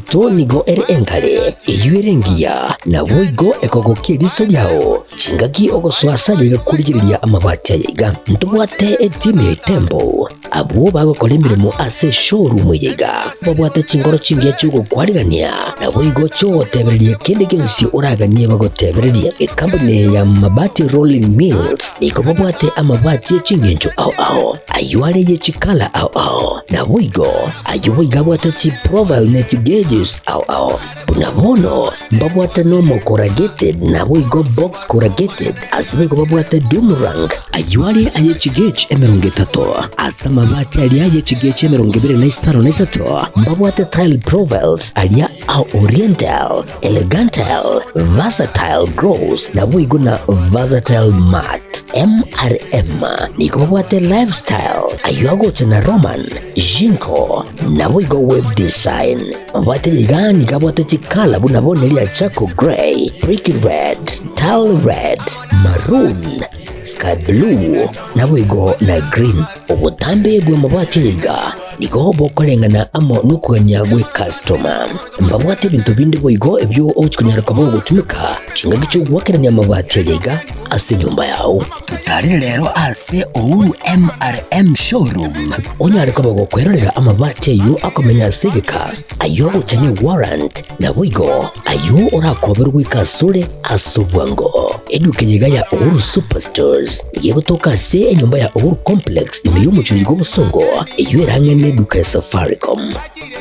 yaito nigo ere engare, eyio ere engiya, naboigo ekogokia eriso riao chingaki ogosoa ase ayaiga korigereria amabati ayaiga. Ntobwate etimu ya Itembo, abwo bagokora emeremo ase eshowroom eye iga, babwate chinkoro chingiya chi'ogokwarigania, naboigo chi'ogotebereria kende gionsi oraganie bagotebererie. Ekampuni eye ya Mabati Rolling Mills nigo babwate amabati e chingencho ao ao, ayio are ye chikala ao ao, naboigo ayio boigo abwate chiprofile ne chigauges ao ao. Buna bono mbabwate normal corrugated naboigo box corrugated, ase boigo babwate doom rank, ayio are aye chigauge 30, ase amabati aria aye chigauge 23 mbabwate tile profiles aria a oriental, elegantile, versatile gloss naboigo na versatile matte. MRM nigo babwate lifestyle ayio agocha na Roman, Jinko naboigo web design. Mabwate iga nigo abwate chikala buna bono eria charcoal grey, brick red, tile red, maroon, sky blue naboigo na green. Obotambe bw'amabati aya iga nigo bokoreng'ana amo nokogania gw'ekastoma. Mbabwate ebinto binde boigo ebio ogochia konyara koba ogotumeka chingaki chi'ogoakerania amabati aya iga ase enyomba yao. Totarere rero ase Uhuru MRM Showroom onyare koba gokwerorera amabati ayio akomenya ase egeka, ayio agocha ne warrant, naboigo ayio orakoberwe goika asore ase obwango. Eduka eye iga ya Uhuru Superstores nigo egotoka ase enyomba ya Uhuru Complex ime y'omochie oyo bw'obosongo eyio ere ang'e neduka ya Safaricom.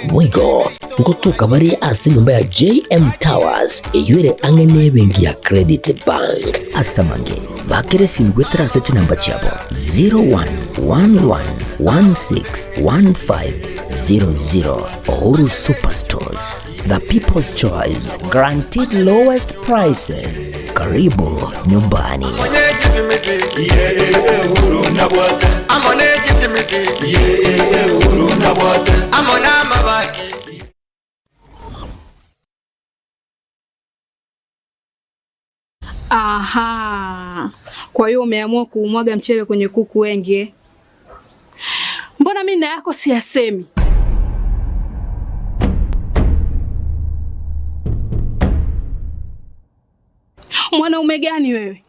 Boigo ngotoka bare ase enyomba ya JM Towers eyio ere ang'e nebenki ya Credit Bank. Ase amange, bakera esimi goetera ase chinamba chiabo 0111161500. Uhuru Superstores, the people's choice, guaranteed lowest prices. Karibu nyumbani. Aha, kwa hiyo umeamua kuumwaga mchele kwenye kuku wengi eh? Mbona mimi na yako siyasemi? Mwanaume gani wewe?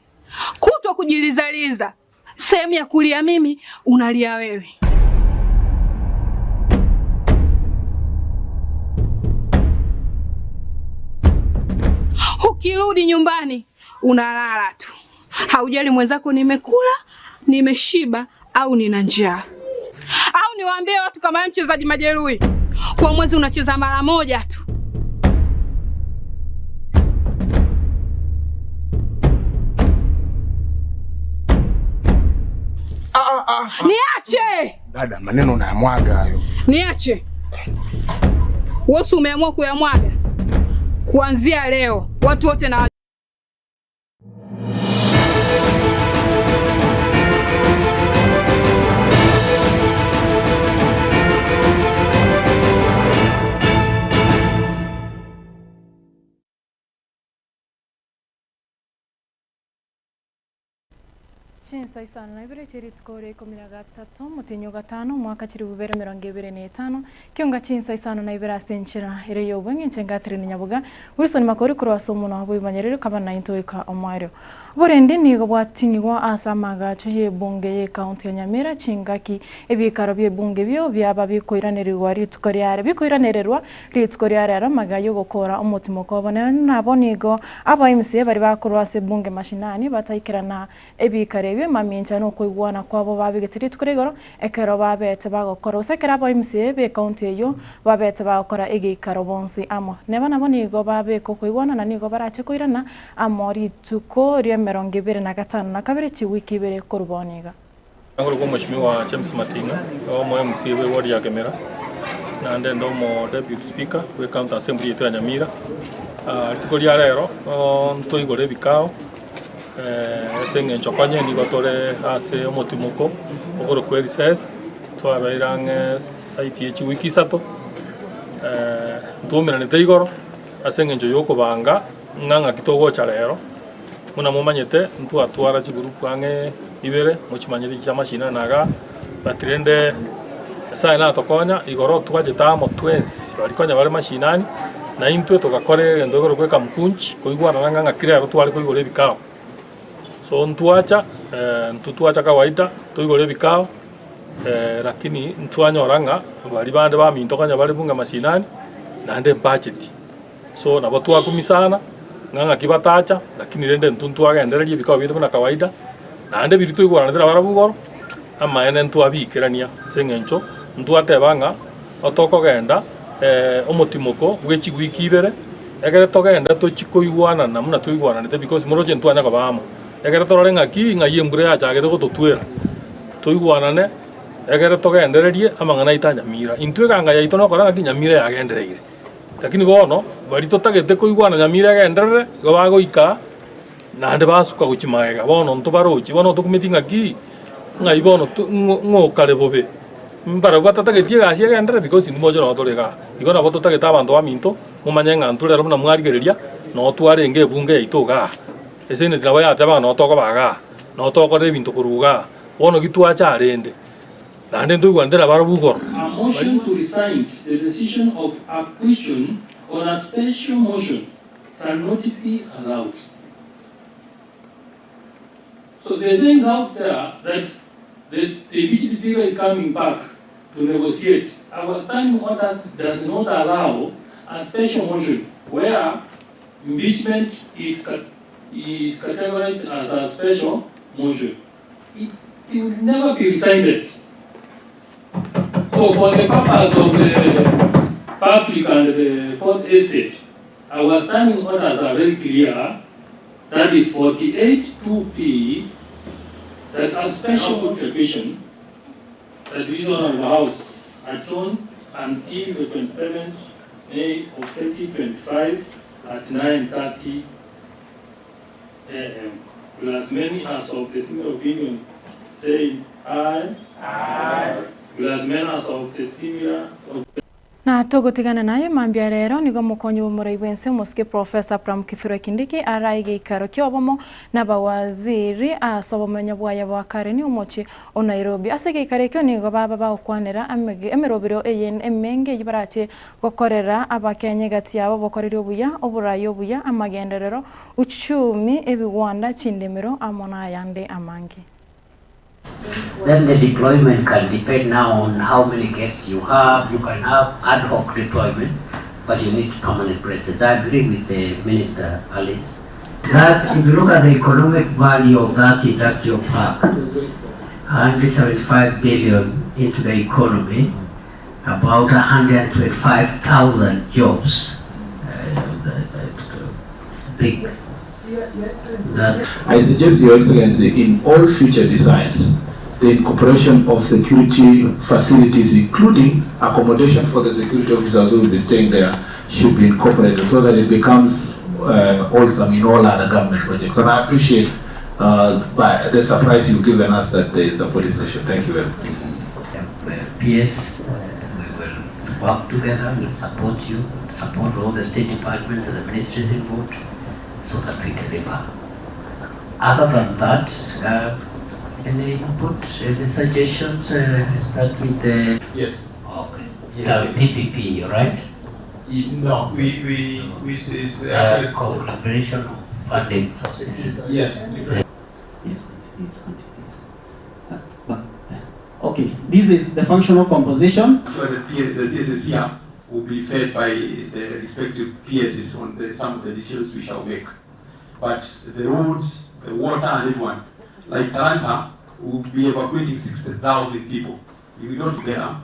Kutwa kujilizaliza, sehemu ya kulia mimi unalia wewe. Ukirudi nyumbani unalala tu, haujali mwenzako nimekula, nimeshiba au nina njaa. Au niwaambie watu kama wewe mchezaji majeruhi, kwa mwezi unacheza mara moja tu. Niache! Dada, maneno unayamwaga hayo. Niache. Wewe umeamua kuyamwaga. Kuanzia leo watu wote na Chinsa isano na ibere chie rituko ria ikomi na gatato, omotienyi o gatano, omwaka chilifu bibere emerongo ebere na etano, kionga chinsa isano na ibere ase enchera ere y'obweng'encho engatire na nyaboga, Wilson Makori korwa ase omonwa bw'ebimanyererio kaba naintwe goika omoerio. Oborendi nigo bwating'igwa ase amagacho y'ebunge y'ecounty ya Nyamira chingaki ebiikaro bi'ebunge ebio biaba bikoiranerigwa rituko riare bikoiranererwa Rituko ria rero magega y'ogokoora omotimoko obo nabo nigo aba MCA baria bakorwa ase ebunge mashinani bataikerana ebikaro ebio mamincha nokoigwana kwabo babegete rituko ria igoro ekero babete bagokora gose ekero aba MCA b'ecounty eyio babete bagokora egeikaro bonsi amo. Neba nabo nigo babeka okoigwana na nigo barache koirana amo rituko ri'emerongo ebere na gatano na kabere chiwiki ibere korwa bono iga. Nkorokwa Omweshimiwa James Mating'a, omo MCA bwe ward ya Kemera, naende inde omo Deputy Speaker bwe County Assembly yaito ya Nyamira. Rituko ria rero ntoigore ebikao ase eng'encho konye nigo tore ase omotimoko okorokwa erecess, twabeire ang'e site ye chiwiki isato, ntwaumeranete igoro ase eng'encho ya okobanga ng'a ng'aki togocha rero. Buna momanyete, ntwatwara chigurupu ang'e ibere, mochimanyete chi'amashindano igaa, but rende Nyasae natokonya, igoro twachete amo twensi baria konya bare mashinani, na intwe togakora egento ekerokwa ekamkunchi, koigwanana ng'a ng'aki rero tware koigora ebikao. So ntwacha intwe twacha kawaida toigore ebikao lakini ntwanyora ng'a baria bande baminto konya bare bunge mashinani naende mbacheti. So nabo twakumia sana ng'a ng'aki batacha lakini rende intwe ntwagendereria ebikao biaito buna kawaida naende biria twaigwananete nabarabwo igoro amaene ntwabiikerania ase eng'encho ntwateba ng'a otokogenda omotimoko bwe chiwiki ibere ekere togende tochie koigwanana buna twaigwananete because moroche ntwanya koba amo, ekere torore ng'aki ng'ai embura yachagete gototwera toigwanane ekere togendererie amang'ana aito a Nyamira. Intwe eganga yaito nokora ng'aki Nyamira yagendereire. Lakini bono baria totagete koigwana Nyamira egenderere igo bagoika naende basuka gochia magega bono ntobarochi bono tokumeti ng'aki ng'ai bono ng'okare bobe mbarabwo batatageti egasi egenderere because intwe moche noo tore igaa. Igo nabo totagete abanto baminto momanye ng'a intwe rero buna mwarigereria noo twarenge ebunge yaito igaa, eseneti nabo yateba ng'a noo tokoba igaa, noo tokorera ebinto korwa igaa, bono ki twacha rende. Naende ntoigwanete nabarabwo igoro. A motion to rescind the decision of a question on a special motion shall not be allowed. So the sayings out there that the deputy speaker is coming back to negotiate, our standing orders does not allow a special motion where impeachment is, is categorized as a special motion. It, it will never be rescinded. So for the purpose of the public and the fourth estate, our standing orders are very clear. That is 48.2p that a special contribution that this honorable house adjourned until the 27th May of 2025 at 9:30 a.m. Will as many as of the similar opinion say aye? Aye. Will as many as of the similar Na togotigana naye mambia rero nigo omokonyi bw'omorai bw'ense omosike Professor Abraham Kithure Kindiki arae egeikaro ki'obomo n'abawaziri ase obomenyo bwaye bwa kare omochie o Nairobi. Ase egeikaro ekio nigo baba bagokwanera emerobero eye emenge eyio barache gokorera Abakenya egati yabo obokoreri obuya, oborai obuya, amagenderero, uchumi, ebigwanda, chindemero amo nayande amange. Then the deployment can depend now on how many guests you have. You can have ad hoc deployment, but you need permanent presence. I agree with the Minister, Alice. That if you look at the economic value of that industrial park, 175 billion into the economy, about 125,000 jobs. It's big. That I suggest, Your Excellency, in all future designs, the incorporation of security facilities, including accommodation for the security officers who will be staying there, should be incorporated so that it becomes wholesome in all other government projects. And I appreciate by the surprise you've given us that there is a police station. Thank you very much. PS, we will work together, we'll support you, support all the state departments and the ministries involved, so that we deliver. Other than that, any input, any suggestions? Start with the... Yes. Okay. Yes, Start yes. PPP, right? No, we which is actually collaboration of funding sources. Yes. Yes, please, please. Okay, this is the functional composition. So the CSS here will be fed by the respective PSs on some of the decisions we shall make. But the roads, the water, and everyone, like Talanta, will be evacuating 60,000 people. If we don't there,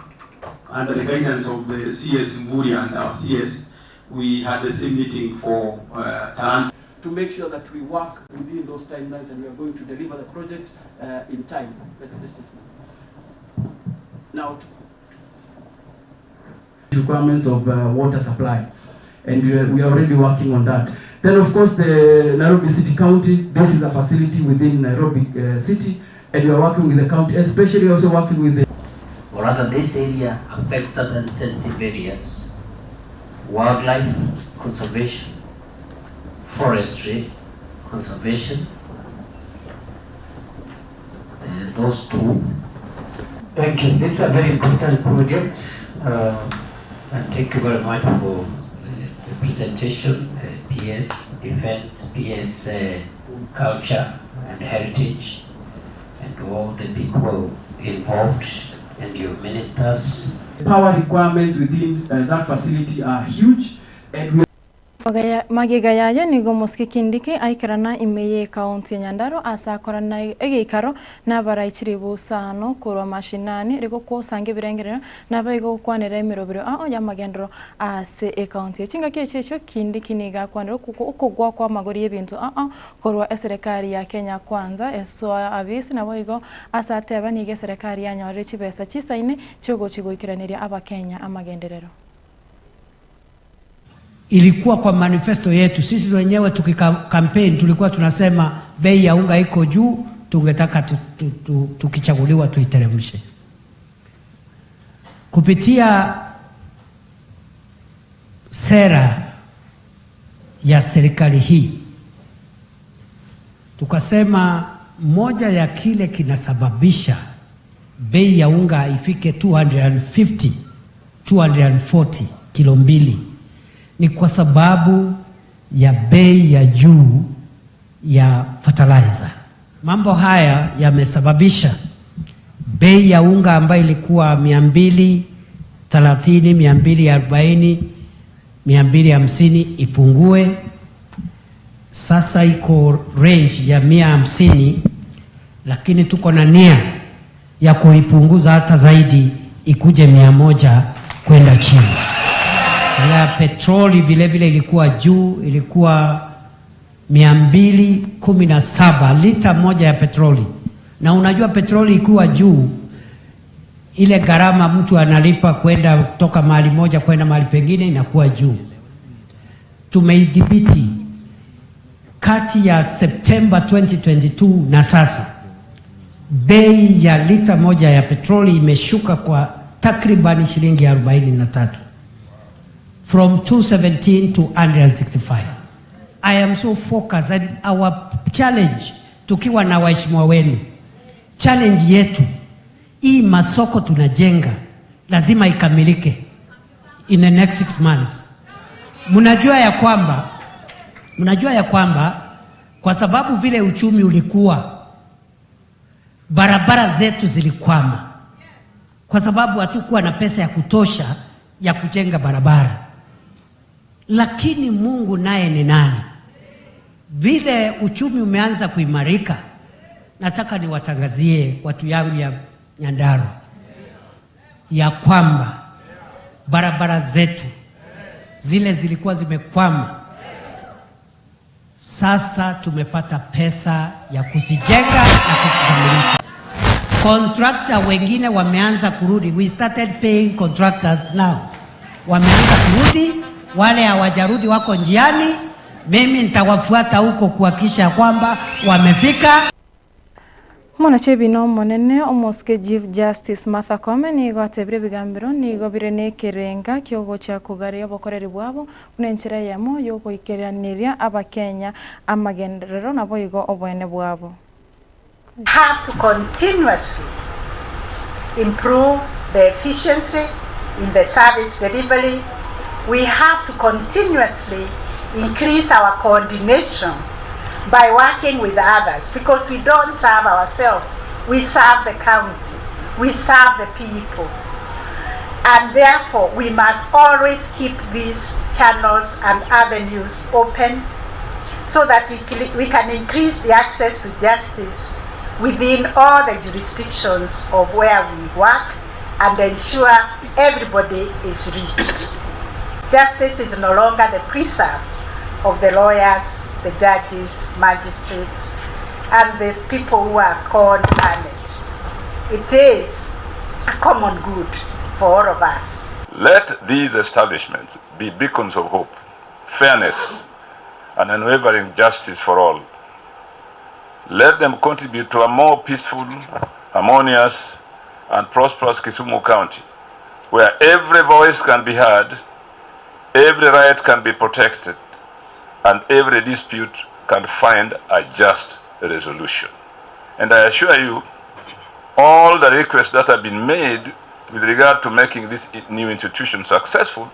under the guidance of the CS Mvurya and our CS, we had the same meeting for Talanta. To make sure that we work within those timelines and we are going to deliver the project in time. Let's just move. Now, requirements of water supply, and we are already working on that. Then, of course, the Nairobi City County, this is a facility within Nairobi City, and we are working with the county, especially also working with the... Or rather, this area affects certain sensitive areas, wildlife conservation, forestry conservation, those two. Thank you. This is a very important project uh, and thank you very much for the presentation, uh, PS Defense, PS uh, Culture and Heritage and all the people involved and your ministers. Power requirements within uh, that facility are huge and we Magega yaye nigo omosike Kindiki aikerana ime y'ekaunti ya Nyandarua ase akorana egeikaro nabarai chiribu isano korwa mashinani rigokosanga ebirengerero naboigo gokwanera emerobero ao y'amagenderero ase ekaunti eye. Chingaki echi echio Kindiki nigo akwanire okogwa kw'amagori y'ebinto ao korwa eserekari ya Kenya Kwanza esoa abisi naboigo ase ateba nigo eserekari yanyorire chibesa chisaine chiogochi goikeraneria abakenya amagenderero. Ilikuwa kwa manifesto yetu sisi wenyewe tukikampeni, tulikuwa tunasema bei ya unga iko juu, tungetaka tu, tu, tu, tukichaguliwa tuiteremshe kupitia sera ya serikali hii. Tukasema moja ya kile kinasababisha bei ya unga ifike 250 240 kilo mbili ni kwa sababu ya bei ya juu ya fertilizer. Mambo haya yamesababisha bei ya unga ambayo ilikuwa 230, 240, 250 ipungue. Sasa iko range ya 150, lakini tuko na nia ya kuipunguza hata zaidi ikuje 100 kwenda chini. Ya petroli vile vile ilikuwa juu, ilikuwa 217 lita moja ya petroli. Na unajua petroli ikiwa juu, ile gharama mtu analipa kwenda kutoka mahali moja kwenda mahali pengine inakuwa juu. Tumeidhibiti kati ya Septemba 2022 na sasa, bei ya lita moja ya petroli imeshuka kwa takriban shilingi 43 from 217 to 165. I am so focused and our challenge tukiwa na waheshimiwa wenu, challenge yetu hii masoko tunajenga lazima ikamilike in the next 6 months. Mnajua ya kwamba mnajua ya kwamba kwa sababu vile uchumi ulikuwa, barabara zetu zilikwama kwa sababu hatukuwa na pesa ya kutosha ya kujenga barabara. Lakini Mungu naye ni nani? Vile uchumi umeanza kuimarika, nataka niwatangazie watu yangu ya Nyandarua ya kwamba barabara zetu zile zilikuwa zimekwama, sasa tumepata pesa ya kuzijenga na kukamilisha. Contractor wengine wameanza kurudi, we started paying contractors now, wameanza kurudi. Wale hawajarudi wako njiani, mimi nitawafuata huko kuhakikisha kwamba wamefika. Omonachebina omonene omosike Chief Justice Martha Koome nigo atebire ebigambero nigo bire nekerenga kiogochia kogaria obokoreri bwabo buna enchera eyemo yogoikeraneria abakenya amagenderero naboigo oboene bwabo. Have to continuously improve the efficiency in the service delivery. We have to continuously increase our coordination by working with others, because we don't serve ourselves, we serve the county, we serve the people. And therefore, we must always keep these channels and avenues open so that we can increase the access to justice within all the jurisdictions of where we work and ensure everybody is reached. Justice is no longer the preserve of the lawyers, the judges, magistrates, and the people who are called learned. It is a common good for all of us. Let these establishments be beacons of hope, fairness, and unwavering justice for all. Let them contribute to a more peaceful, harmonious, and prosperous Kisumu County, where every voice can be heard, every right can be protected, and every dispute can find a just resolution. And I assure you All the requests that have been made with regard to making this new institution successful,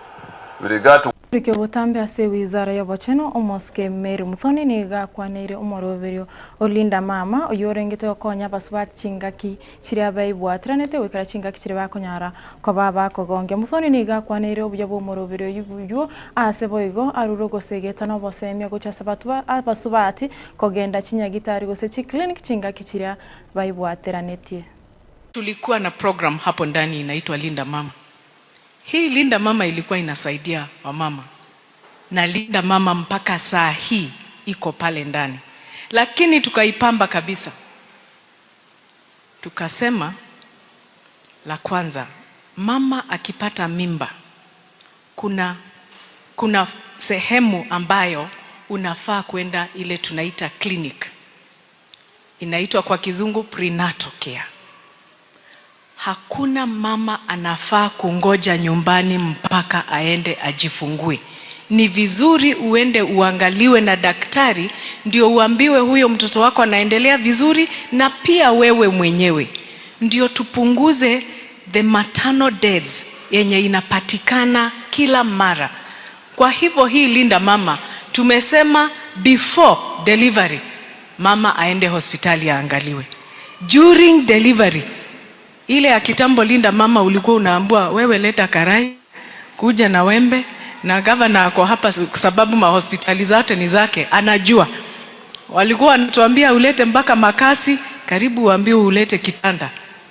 with regard to. Rikia obotambe ase ewizara y'obochenu, Omosike Mary Muthoni nigo akwaneire omoroberio o Linda Mama, oyio orengete gokonya abasubati chingaki chiria baibwatiranete goikera chingaki chiria bakonyara koba bakogongia. Muthoni nigo akwaneire obuya bw'omoroberio oyio ase boigo arure ogosegeta na obosemia gochia ase abasubati kogenda chinyagitari gose chiclinic chingaki chiria baibwateranetie. Tulikuwa na program hapo ndani inaitwa Linda Mama. Hii Linda Mama ilikuwa inasaidia wamama na Linda Mama mpaka saa hii iko pale ndani, lakini tukaipamba kabisa, tukasema la kwanza, mama akipata mimba kuna, kuna sehemu ambayo unafaa kwenda ile tunaita clinic, inaitwa kwa kizungu prenatal care. Hakuna mama anafaa kungoja nyumbani mpaka aende ajifungue. Ni vizuri uende uangaliwe na daktari, ndio uambiwe huyo mtoto wako anaendelea vizuri, na pia wewe mwenyewe, ndio tupunguze the maternal deaths yenye inapatikana kila mara. Kwa hivyo hii Linda Mama tumesema before delivery mama aende hospitali aangaliwe. During delivery ile ya kitambo Linda Mama ulikuwa unaambiwa wewe leta karai, kuja na wembe, na gavana ako hapa kwa sababu mahospitali zote ni zake, anajua. Walikuwa wanatuambia ulete mpaka makasi, karibu uambiwe ulete kitanda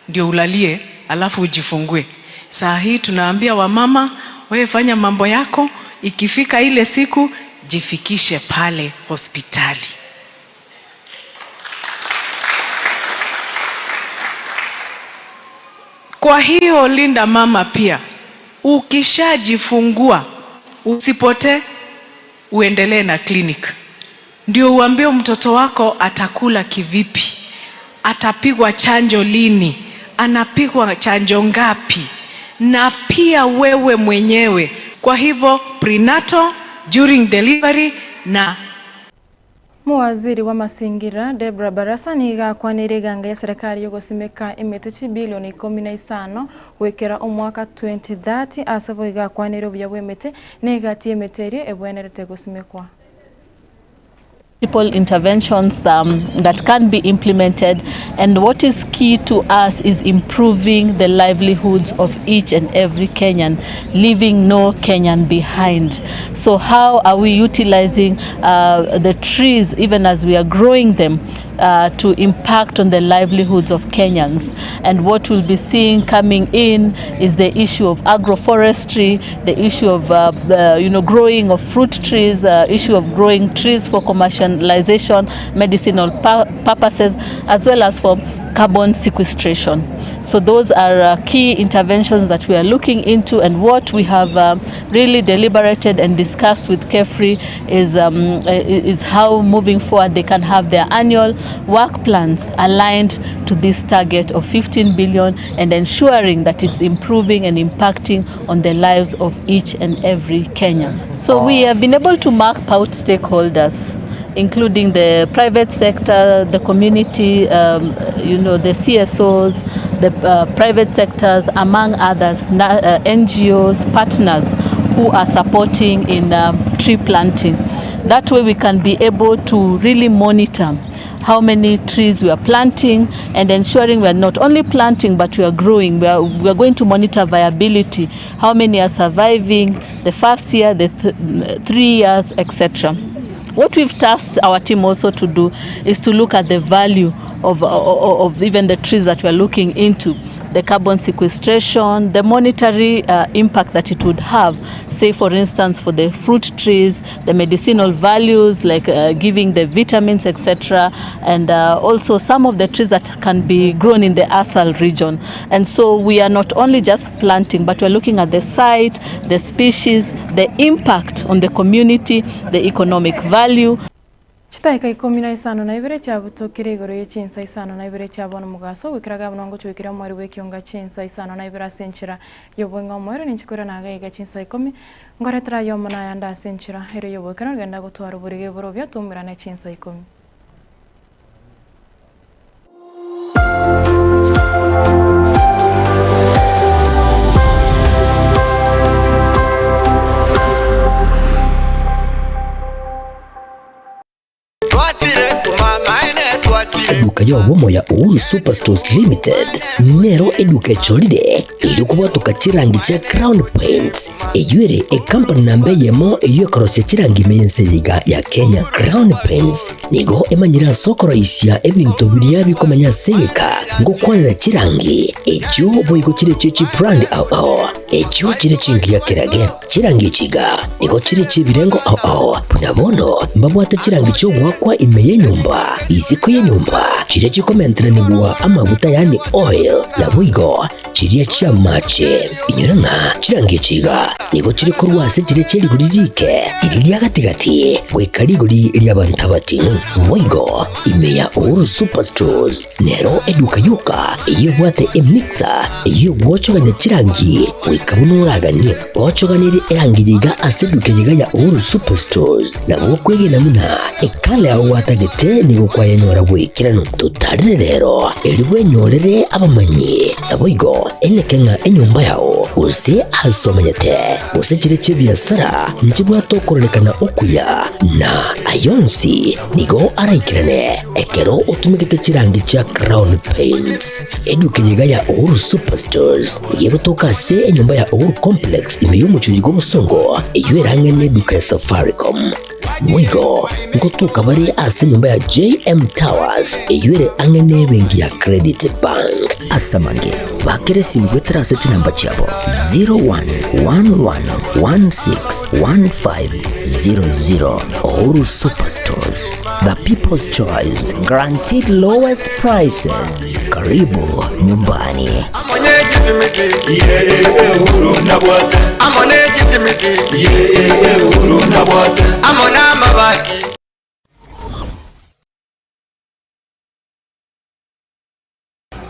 ndio ulalie, alafu ujifungue. Saa hii tunaambia wamama, wewe fanya mambo yako, ikifika ile siku jifikishe pale hospitali. Kwa hiyo Linda Mama pia ukishajifungua usipotee, uendelee na clinic, ndio uambie mtoto wako atakula kivipi, atapigwa chanjo lini, anapigwa chanjo ngapi, na pia wewe mwenyewe. Kwa hivyo prenatal, during delivery na Mowaziri bw'amasingira Deborah Barasa nigo akwaneire eganga ya serikali y'ogosimeka emete chibilioni ikomi na isano goikera omwaka 2030 ase boigo akwaneire obuya bw'emete na egati y'emete eria ebwenerete gosimekwa. Multiple interventions um, that can be implemented and what is key to us is improving the livelihoods of each and every Kenyan, leaving no Kenyan behind. So how are we utilizing uh, the trees even as we are growing them uh, to impact on the livelihoods of Kenyans? And what we'll be seeing coming in is the issue of agroforestry, the issue of uh, the, you know growing of fruit trees, uh, issue of growing trees for commercialization, medicinal purposes, as well as for carbon sequestration. So those are uh, key interventions that we are looking into, and what we have uh, really deliberated and discussed with KEFRI is, um, is how moving forward they can have their annual work plans aligned to this target of 15 billion and ensuring that it's improving and impacting on the lives of each and every Kenyan. So we have been able to map out stakeholders including the private sector, the community, um, you know, the CSOs, the uh, private sectors, among others, uh, NGOs, partners who are supporting in um, tree planting. That way we can be able to really monitor how many trees we are planting and ensuring we are not only planting but we are growing. We are, we are going to monitor viability, how many are surviving the first year, the th three years, etc. What we've tasked our team also to do is to look at the value of, of, of even the trees that we are looking into, the carbon sequestration, the monetary uh, impact that it would have. Say, for instance, for the fruit trees, the medicinal values like uh, giving the vitamins, etc., and uh, also some of the trees that can be grown in the ASAL region. And so we are not only just planting, but we're looking at the site, the species, the impact on the community, the economic value. Chidaeka ikomi na isano na ibere chiabutokire igoro ye chinsa isano na ibere chia bono mogaso, goikera gabuna ngochia omoerio bw'ekionga chinsa isano na ibere ase enchera y'obong'e omoerio, ninche koirana iga iga chinsa ikomi, ngoretera aye omo na ayande ase enchera ere y'oboikeranu, genda gotwara oborege borobio, toumerane chinsa ikomi. Eduka y'obomo ya Uhuru Superstores Limited nero eduka echorire erio kobwatoka chirangi chia Crown Paints, eyio ere ekampani namba eyemo eyio ekorosia chirangi ime y'ense eye iga ya Kenya. Crown Paints nigo emanyire ase okoroisia ebinto biria bikomenya ase egeka ngokwanera chirangi echio boigo chire chie chibrand ao ao echio chire chingiya kerage. Chirangi echi iga nigo chire chi'ebirengo ao ao, buna bono mbabwate chirangi chi'ogoakwa ime y'enyomba, isiko y'enyomba, chiria chikomenteranigwa amaguta yaani oil, naboigo chiria chi'amache. Inyora ng'a chirangi echi iga nigo chire korwa ase chiria chie rigori riike, riria ria gati-gati, goika rigori ri'abanto abating'u. Boigo ime ya Uhuru Superstores Nero eduka yoka eyio ebwate emixer eyio egwochogania chirangi goika buna oraganie. Ochoganirie erangi eye iga ase eduka eye iga ya Uhuru Superstores nabo okwegena buna ekala yao gwatagete nigo kwayenyora bw'ekeranu. Totarire rero erio bwenyorere abamanyi naboigo eneke ng'a enyomba yao gose ase omanyete gose chire chi'ebiasara nchibwate okororekana okuya na ayonsi nigo araikerane Ekero otumegete chirangi chia Crown Paints, eduka eye iga ya Uhuru Superstores nigo egotoka ase enyomba ya Uhuru Complex ime y'omochie oyo bw'Obosongo, eyio erang'e neduka ya Safaricom. Boigo ngotoka bare ase enyomba ya JM Towers eyio ere ang'e nebenki ya Credit Bank. Ase amange, bakera esimi goetera ase chinamba chiabo 0111161500. Uhuru Superstores. The People's Choice, guaranteed lowest prices. Karibu nyumbani.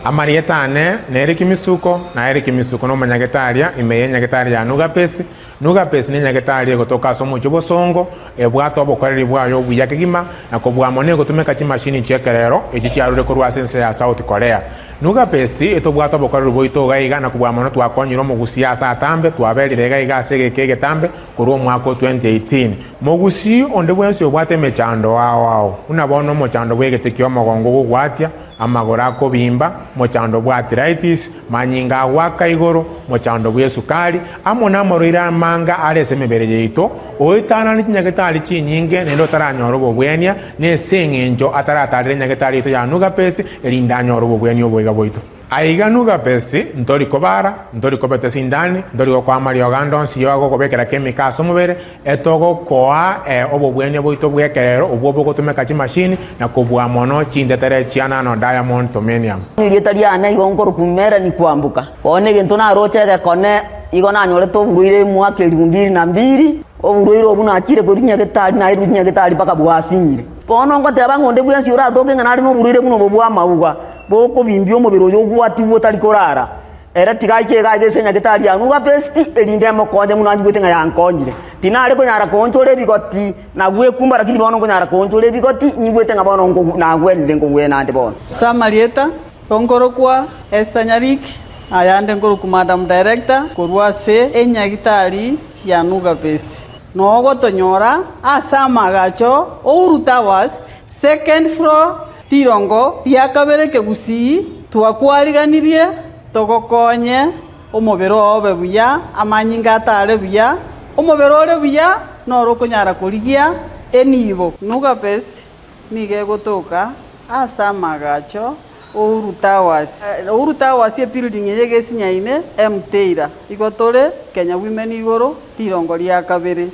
Amarieta ane nere Kimisuko, na ere Kimisuko nomonyagetaria ime y'enyagetari ya Nugapesi. Nugapesi nenyagetari egotoka ase omochie obosongo, ebwate obokoreri bwaye obuya kegima, na kobua mono egotumeka chimashini chi'ekerero echio chiarure korwa ase ense ya South Korea. Nugapesi etobwate obokoreri bwaito iga iga na kobua mono twakonyire omogusii ase atambe, twaberire iga iga ase egeka egetambe korwa omwaka o 2018. Mogusii onde bwensi obwate emechando ao ao, buna bono omochando bw'egete ki'omogongo ogogwatia, amagoro akobimba, mochando bw'arthritis, manyinga agoaka igoro, mochando bw'esukari, amo namarwaire amanga are ase emebere yaito, oetanane chinyagetari chinyinge naende otaranyora obobwenia, nese engencho ataratarera enyagetari yaito ya Nugapesi, erinde anyore obobwenia oboiga bwaito. Aiga Nugapesi ntori kobara, ntori kobeta sindani, ntori gokoa amariogo ande onsi y'ogokobekera chemical ase omobere, Etogokoa obobwenia bwaito bw'ekerero obwo bogotumeka chimashini na kobua mono chintetere chia nano diamond tomenium. Erieta riane igo nkorokwa Melanie Kwamboka. Bono egento naroche egekone igo nanyorete oborwaire omwaka elifu mbili na mbili, oborwaire obwo nachire korwa nyagetari nairwe nyagetari mpaka bwasinyire. Bono ngoteba ng'a onde bwensi oratoke ng'a nare noborwaire buna obo bwa amauga, bokobimbia omobere oyo ogwatigwe otari korara. Ere tiga aiche iga aiga ase nyagetari ya Nugapesti, erinde emokonye buna anyigwete ng'a yankonyire. Tinare konyara koonchora ebigoti na gwekumba, lakini bono nkonyara koonchora ebigoti, nyigwete ng'a bono nagwenire nkogwena ande bono. Ase amarieta, nkorokwa Esther Nyariki, ayande nkorokwa Madam Director korwa ase enyagitari ya Nugapesti. Nogotonyora ase amagacho Uhuru Towers, second floor, Rirongo ria kabere kegusii twakwariganirie togokonye omobere oo obe buya, amanyinga atare buya, omobere ore buya noro okonyara korigia enibo. Nuga Best nigo egotoka ase amagacho Uhuru Towers. Uhuru Towers ebuilding eye egesinyaine Mteira. Igo tore Kenya Women igoro rirongo ria kabere.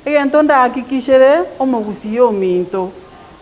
Egento ndahakikishere omogusii ominto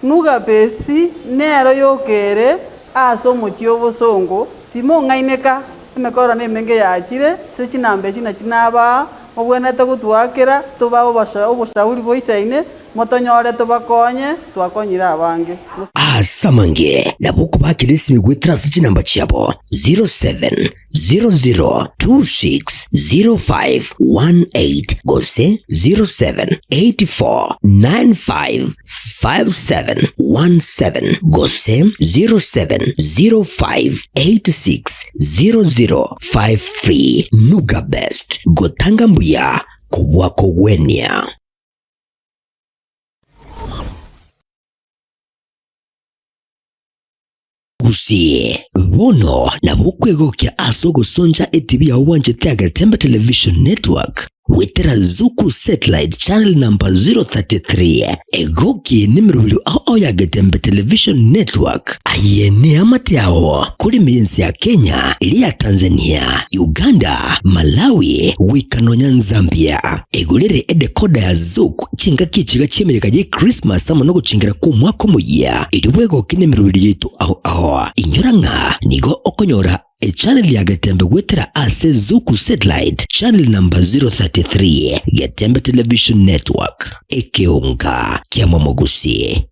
Nugapesi nero yoka ere ase omochie obosongo, timong'aineka, emekoro nemenge yachire, ase chinamba echi nachi nabaa, mobwenerete gotwakera, tobae oboshauri boisaine, motonyore tobakonye, twakonyire abange. Ase amange nabo okobakera esimi goetera ase chinamba chiabo 0700260518 gose 0784955717 gose 0705860053. Nuga Best, gotanga mbuya kobua kogwenia. Omogusii, bono nabo okwegokia ase ogosoncha etibi yao bwanchete ya Getembe Television Network goetera Zuku Satellite channel number 033. Egoki nemerobio ao ao ya Getembe Television Network. Aye neamate ao kore ense ya Kenya, eria ya Tanzania, Uganda, Malawi, goika nonya Zambia. Egorere edecoder ya Zuku chingaki echiga chi'emeyega ye Christmas amo nogochingera kw'omwaka omoyia, erio bwegoke nemerobio yaito ao ao. Inyora ng'a nigo okonyora echannel ya Getembe goetera ase Zuku Satellite channel number 033, Getembe Television Network, ekeonga kia Momogusi.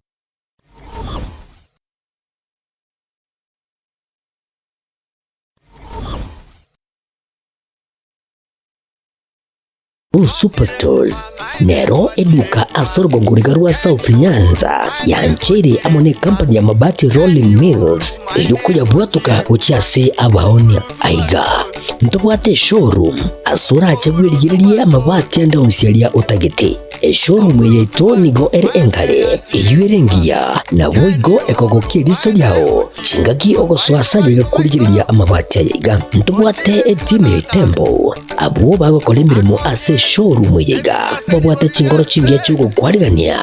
Superstores nero eduka ase orogongo riga rwa South Nyanza yancheire amo ne company ya Mabati Rolling Mills erio koyabwatoka gochia ase abaonia. Aiga ntobwate eshowroom ase orache bwerigererie amabati ande onsi aria otagete. Eshowroom eye yaito nigo ere engare, eyio ere engiya, naboigo ekogokia eriso riao chingaki ogosoa ase aye korigereria amabati aya iga. Ntobwate etimu ya Itembo Abwo bagokora emeremo ase eshowroom eye iga babwate chinkoro chingiya chi'ogokwarigania.